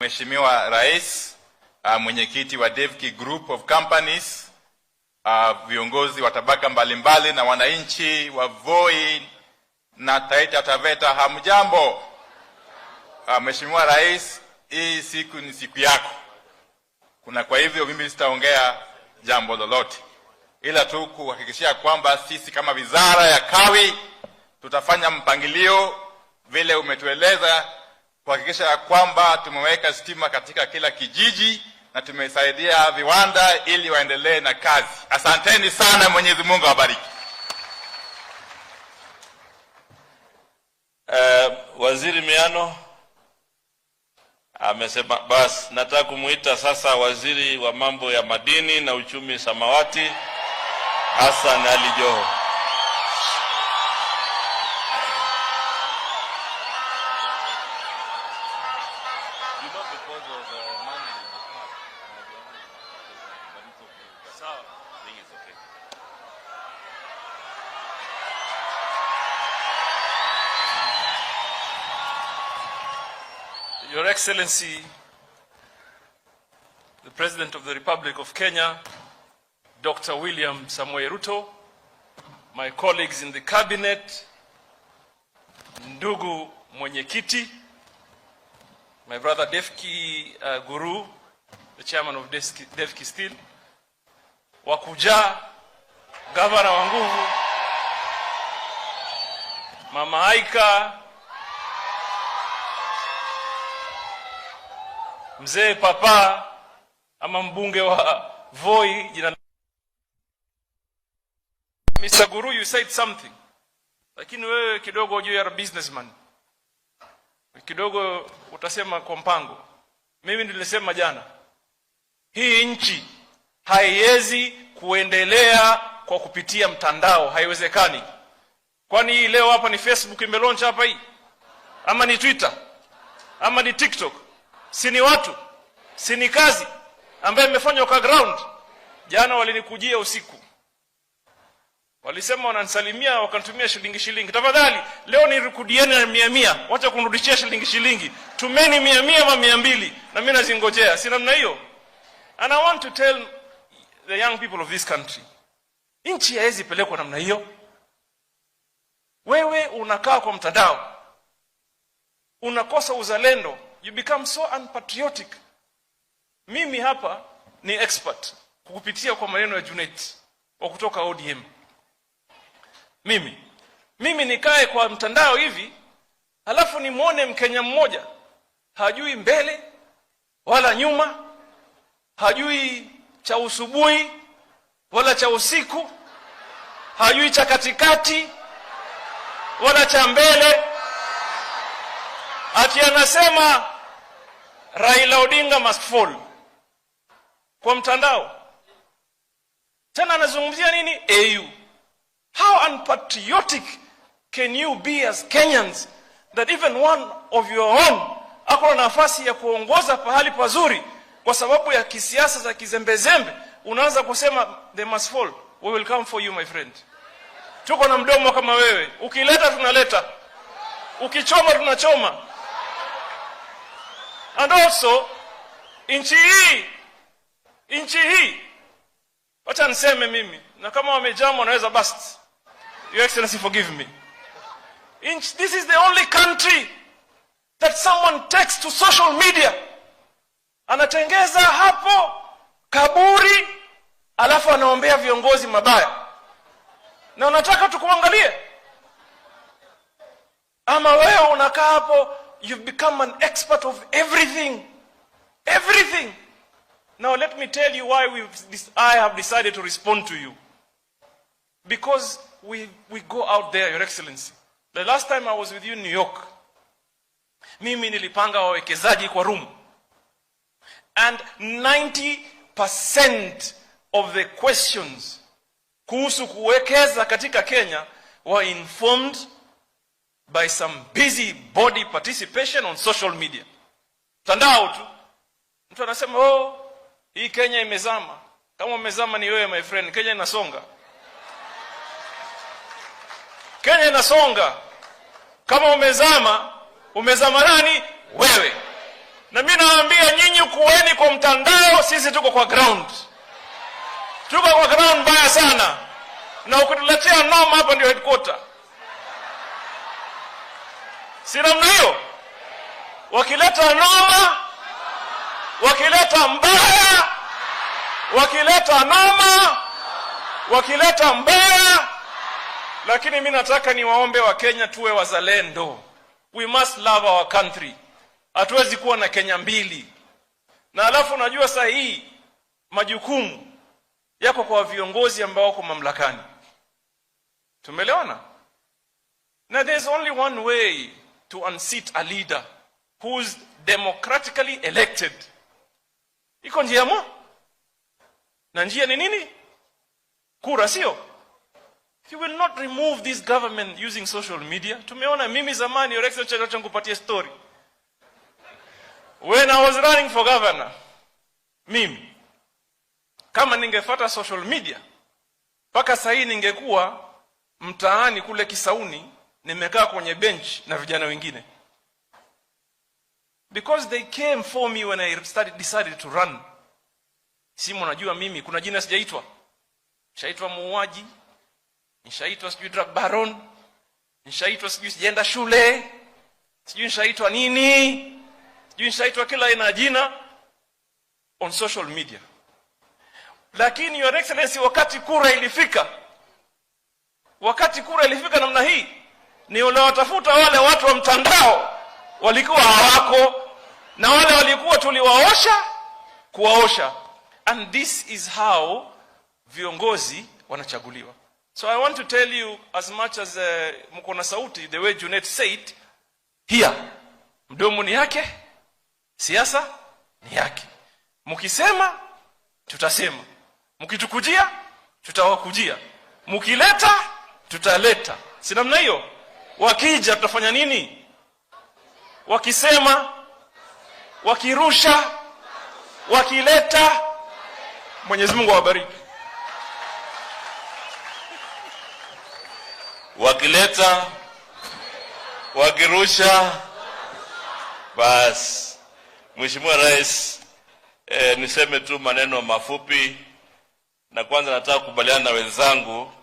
Mheshimiwa Rais, mwenyekiti wa Devki Group of Companies, viongozi wa tabaka mbalimbali na wananchi wa Voi na Taita Taveta, hamjambo? Mheshimiwa Rais, hii siku ni siku yako. Kuna kwa hivyo mimi sitaongea jambo lolote ila tu kuhakikishia kwamba sisi kama Wizara ya Kawi tutafanya mpangilio vile umetueleza kuhakikisha ya kwamba tumeweka stima katika kila kijiji na tumesaidia viwanda ili waendelee na kazi. Asanteni sana, Mwenyezi Mungu awabariki. Waziri Miano amesema bas, nataka kumuita sasa waziri wa mambo ya madini na uchumi samawati, Hassan Ali Joho. Your Excellency, the President of the Republic of Kenya, Dr. William Samoei Ruto, my colleagues in the cabinet, ndugu mwenyekiti, my brother Devki Guru, the chairman of Devki Steel, Wakujaa, gavana wa nguvu, Mama Aika, Mzee Papa ama mbunge wa Voi jina Mr. Guru, you said something. Lakini wewe kidogo you are a businessman. Kidogo utasema kwa mpango. Mimi nilisema jana, hii nchi haiwezi kuendelea kwa kupitia mtandao, haiwezekani. Kwani hii leo hapa ni Facebook imelaunch hapa hii? Ama ni Twitter? Ama ni TikTok? Si ni watu? Si ni kazi ambayo imefanywa kwa ground? Jana walinikujia usiku, walisema wananisalimia, wakanitumia shilingi shilingi. Tafadhali leo nirukudieni na mia mia, wacha kunirudishia shilingi shilingi, tumeni mia mia ama 200 na mimi nazingojea. Si namna hiyo? And I want to tell the young people of this country, nchi haiwezi pelekwa namna hiyo. Wewe unakaa kwa mtandao, unakosa uzalendo, you become so unpatriotic. Mimi hapa ni expert kukupitia kwa maneno ya Junet wa kutoka ODM. Mimi nikae kwa mtandao hivi halafu nimwone Mkenya mmoja hajui mbele wala nyuma, hajui cha usubuhi wala cha usiku, hajui cha katikati wala cha mbele, ati anasema Raila Odinga must fall kwa mtandao. Tena anazungumzia nini? AU. How unpatriotic can you be as Kenyans that even one of your own ako na nafasi ya kuongoza pahali pazuri, kwa sababu ya kisiasa za kizembezembe unaanza kusema they must fall. We will come for you, my friend. Tuko na mdomo kama wewe, ukileta tunaleta, ukichoma tunachoma. And also nchi hii, wacha niseme mimi, na kama wamejama wanaweza bust. Your Excellency, forgive me. This is the only country that someone takes to social media, anatengeza hapo kaburi, alafu anaombea viongozi mabaya, na unataka tukuangalie? Ama wewe unakaa hapo, you've become an expert of everything, everything. Now let me tell you why I have decided to respond to you. Because we go out there, Your Excellency. The last time I was with you in New York, mimi nilipanga wawekezaji kwa room. And 90% of the questions kuhusu kuwekeza katika Kenya were informed by some busy body participation on social media. Mtandao tu. Mtu anasema, "Oh, hii Kenya imezama." Kama umezama ni wewe, my friend, Kenya inasonga. Kenya inasonga. Kama umezama, umezama nani? Wewe. Na mimi nawaambia nyinyi, kuweni kwa mtandao, sisi tuko kwa ground, tuko kwa ground mbaya sana, na ukituletea noma hapa ndio headquarter, si namna hiyo? Wakileta noma, wakileta mbaya, wakileta noma, wakileta mbaya. Lakini mi nataka niwaombe Wakenya tuwe wazalendo. We must love our country. Hatuwezi kuwa na Kenya mbili. Na alafu unajua saa hii majukumu yako kwa viongozi ambao wako mamlakani. Tumeelewana? Na there's only one way to unseat a leader who's democratically elected. Iko njia moja. Na njia ni nini? Kura, sio? You will not remove this government using social media. Tumeona mimi zamani, Your Excellency, acha nikupatie story. When I was running for governor, mimi kama ningefuata social media mpaka sasa hii ningekuwa mtaani kule Kisauni nimekaa kwenye bench na vijana wengine, because they came for me when I decided to run. Si mnajua mimi kuna jina sijaitwa, nishaitwa muuaji, nishaitwa sijui drug baron, nishaitwa sijui sijaenda shule, sijui nishaitwa nini, sijui nishaitwa kila aina ya jina on social media. Lakini, Your Excellency, wakati kura ilifika, wakati kura ilifika namna hii, ni waliwatafuta wale watu wa mtandao, walikuwa hawako, na wale walikuwa tuliwaosha kuwaosha. And this is how viongozi wanachaguliwa. So I want to tell you, as much as mko na sauti, the way Junet said here, mdomo ni yake, siasa ni yake. Mkisema tutasema, mkitukujia tutawakujia, mkileta tutaleta. Si namna hiyo? Wakija tutafanya nini? Wakisema, wakirusha, wakileta. Mwenyezi Mungu awabariki. Wakileta, wakirusha, basi. Mheshimiwa Rais, niseme tu maneno mafupi, na kwanza nataka kukubaliana na wenzangu